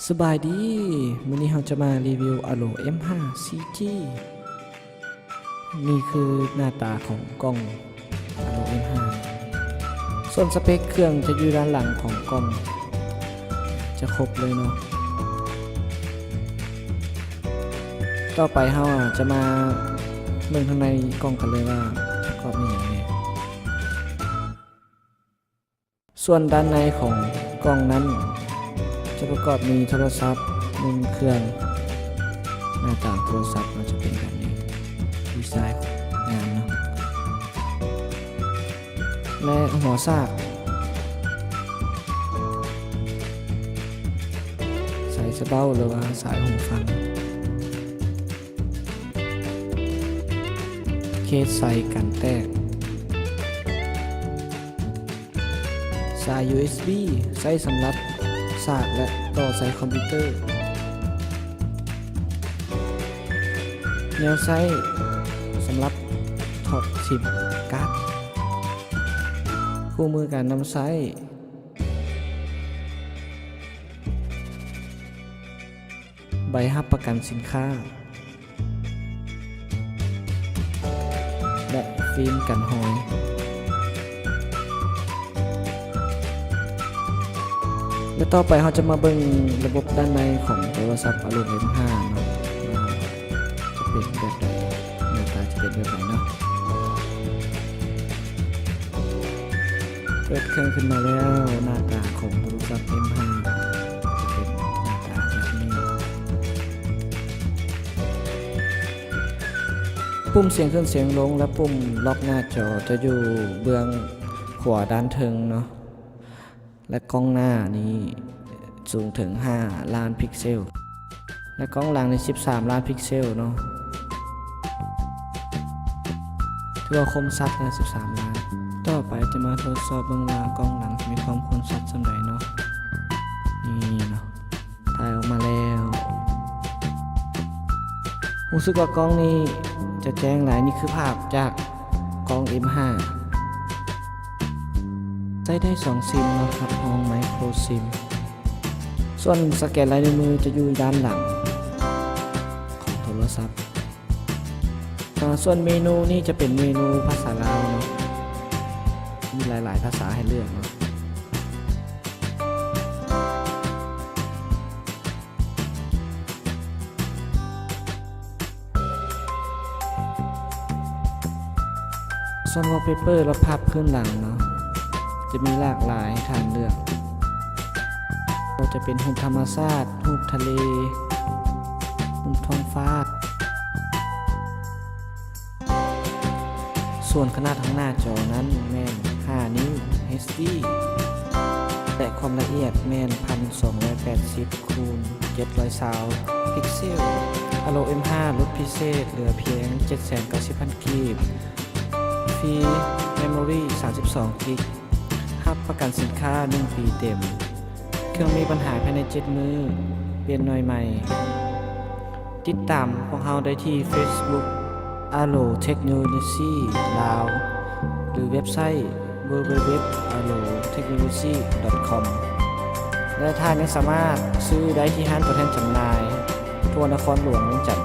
ສະບາຍດີ, ມື້ນີ້ເຮົາຈະມາຣີວິວ Alo M five three G. ນີ້ຄືໜ້າຕາຂອງກ້ອງ Alo M five. ສ່ວນສະເປັກເຄື່ອງຈະຢູ່ດ້ານຫຼັງຂອງກ້ອງ ຈະຄົບເລີຍເນາະ. ຕໍ່ໄປເຮົາອາດຈະມາເບິ່ງທາງໃນກ້ອງກັນເລີຍວ່າປະກອບມີຫຍັງແດ່. ສ່ວນດ້ານໃນຂອງກ້ອງນັ້ນຈະປະກອບມີໂທລະສັບໜຶ່ງເຄື່ອງ. ໜ້າຕາໂທລະສັບມັນຈະເປັນແບບນີ້, ດີໄຊງາມເນາະ ແລະ ຫົວສາກ ສາຍສະເບົາ ຫຼືວ່າສາຍຫູຟັງ. ເຄສໃສ່ກັນແຕກ. ສາຍ ຢູເອັສບີ ໃຊ້ສຳລັບສາກ ແລະ ຕໍ່ໃສ່ຄອມພິວເຕີ. ແນວໃຊ້ສຳລັບຖອດຊິມກາດ. ຄູ່ມືການນຳໃຊ້. ໃບຮັບປະກັນສິນຄ້າ ແລະ ຟິມກັນຮອຍ. ແລະ ຕໍ່ໄປເຮົາຈະມາເບິ່ງລະບົບດ້ານໃນຂອງໂທລະສັບ Alo M five ເນາະ ວ່າຈະເປັນແບບໃດ, ໜ້າຕາຈະເປັນແບບໃດເນາະ. ເປີດເຄື່ອງຂຶ້ນມາແລ້ວ, ໜ້າຕາຂອງໂທລະສັບ M five ຈະເປັນໜ້າຕາແບບນີ້. ປຸ່ມສຽງຂຶ້ນສຽງລົງ ແລະ ປຸ່ມລັອກໜ້າຈໍຈະຢູ່ເບື້ອງຂວາດ້ານເທິງເນາະ ແລະ ກ້ອງໜ້ານີ້ສູງເຖິງຫ້າລ້ານພິກເຊວ. ແລະ ກ້ອງຫຼັງນີ້ສິບສາມລ້ານພິກເຊວເນາະ, ຖືວ່າຄົມຊັດນະ ສິບສາມລ້ານ. ຕໍ່ໄປຈະມາທົດສອບເບິ່ງວ່າກ້ອງຫຼັງຈະມີຄວາມຄົມຊັດສ່ຳໃດເນາະ. ນີ້ເນາະ, ຖ່າຍອອກມາແລ້ວ. ຮູ້ສຶກວ່າກ້ອງນີ້ຈະແຈ້ງຫຼາຍ. ນີ້ຄືພາບຈາກກ້ອງ M five. ໃຊ້ໄດ້ສອງຊິມເນາະ, ຮັບຮອງໄມໂຄຣຊິມ. ສ່ວນສະແກນລາຍນິ້ວມືຈະຢູ່ດ້ານຫຼັງຂອງໂທລະສັບ. ອາ ສ່ວນເມນູນີ້ຈະເປັນເມນູພາສາລາວເນາະ, ມີຫຼາຍໆພາສາໃຫ້ເລືອກເນາະ. ສ່ວນວອລເປເປີ ແລະ ພາບພື້ນຫຼັງເນາະ ຈະມີຫຼາກຫຼາຍໃຫ້ທ່ານເລືອກ, ບໍ່ວ່າຈະເປັນຮູບທຳມະຊາດ, ຮູບທະເລ, ຮູບທ້ອງຟ້າ. ສ່ວນຂະໜາດຂອງໜ້າຈໍນັ້ນແມ່ນຫ້ານິ້ວ ເອັດດີ ແລະ ຄວາມລະອຽດແມ່ນພັນສອງຮ້ອຍແປດສິບ ຄູນ ເຈັດຮ້ອຍຊາວພິກເຊວ. Alo M five ຫຼຸດພິເສດເຫຼືອພຽງເຈັດແສນເກົ້າສິບພັນກີບ, ຟຣີເມມໂມຣີສາມສິບສອງກິກ, ຮັບປະກັນສິນຄ້າໜຶ່ງປີເຕັມ. ເຄື່ອງມີບັນຫາພາຍໃນເຈັດມື້, ປ່ຽນໜ່ວຍໃໝ່. ຕິດຕາມພວກເຮົາໄດ້ທີ່ Facebook Alo Technology ລາວ ຫຼື ເວັບໄຊ www.alotechnology.com ແລະ ທ່ານຍັງສາມາດຊື້ໄດ້ທີ່ຮ້ານຕົວແທນຈຳໜ່າຍທົ່ວນະຄອນຫຼວງວຽງຈັນ.